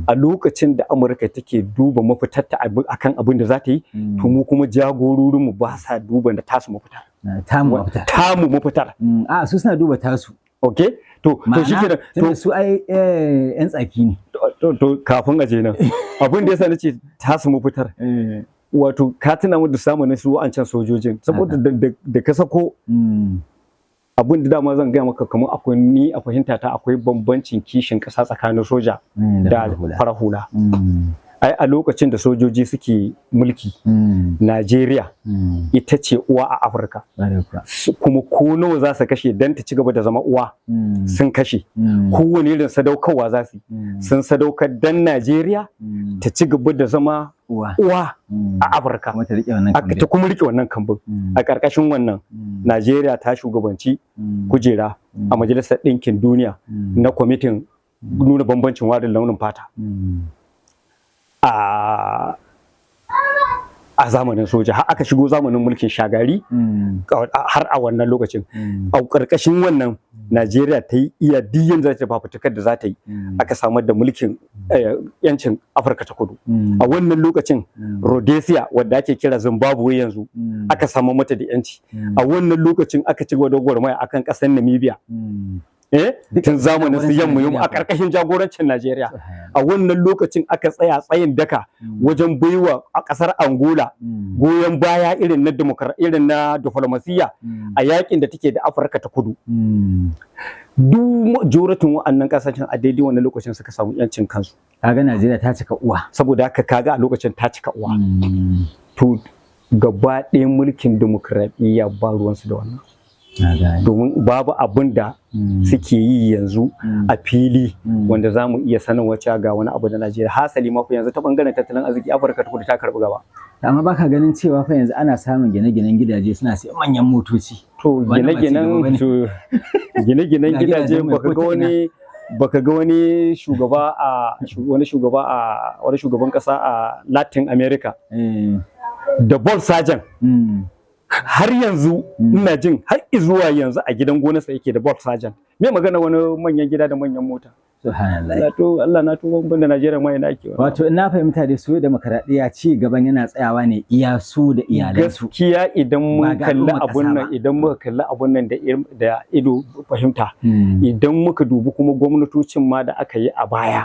A lokacin da Amurka take duba mafitarta akan abin da za ta yi, to mu kuma jagororinmu ba sa duba da tasu mafitar. Tamu mafita. Tamu mafitar. A su suna duba tasu. Okay, to shikenan. To su ai yan tsaki ne. To kafin a je nan, abin da yasa nace tasu mafitar, wato ka tuna mu da samun su wa'ancan sojojin, saboda da ka sako abin da dama zan gaya maka, kamar akwai, ni a fahimta ta, akwai bambancin kishin ƙasa tsakanin soja da farar hula. Ai a lokacin da sojoji suke mulki, Najeriya ita ce uwa a Afirka, kuma ko nawa za su kashe don ta ci gaba da zama uwa sun kashe. Kowane irin sadaukarwa za su yi sun sadaukar don Najeriya ta ci gaba da zama uwa a Afirka, ta kuma rike wannan kambun. A ƙarƙashin wannan, Najeriya ta shugabanci kujera a Majalisar Ɗinkin Duniya na kwamitin nuna bambancin warin launin fata a zamanin soja, har aka shigo zamanin mulkin Shagari. Har a wannan lokacin, a ƙarƙashin wannan, Najeriya ta yi iya diyan za ta fafutukar da za ta yi, aka samar da mulkin yancin Afirka ta Kudu. A wannan lokacin, Rhodesia, wadda ake kira Zimbabwe yanzu, aka samar mata da yanci. A wannan lokacin aka ci gaba da gwagwarmaya akan ƙasar Namibia, tun zamanin su yamma yamma, a ƙarƙashin jagorancin Najeriya. A wannan lokacin aka tsaya tsayin daka wajen baiwa a ƙasar Angola goyon baya irin na irin na diflomasiyya a yakin da take da Afirka ta Kudu. Duk majoratin wa'annan ƙasashen a daidai wannan lokacin suka samu yancin kansu. Kaga Najeriya ta cika uwa. Saboda haka kaga a lokacin ta cika uwa. To gaba ɗaya mulkin dimokuraɗiyya ba ruwansu da wannan, domin babu abin da suke yi yanzu a fili wanda za mu iya sanin wace ga wani abu da Najeriya. Hasali ma yanzu ta bangaren tattalin arziki, Afirka ta Kudu ta karbi gaba. Amma baka ganin cewa fa yanzu ana samun gine-ginen gidaje, suna sayan manyan motoci? To gine-ginen, to gine-ginen gidaje, baka ga wani shugaba a wani shugaba a wani shugaban kasa a Latin America da Volkswagen? Har yanzu ina jin har zuwa yanzu a gidan gonarsa yake da Volkswagen. Me magana wani manyan gida da manyan mota? Subhanallah. To Allah na tuba, ban da Najeriya ma ina ake. Wato ina fahimta da su demokaradiyya ci gaban yana tsayawa ne iya su da iyalansu. Gaskiya idan mun kalli abun nan, idan muka kalli abun nan da ido fahimta, idan muka dubi kuma gwamnatocin ma da aka yi a baya.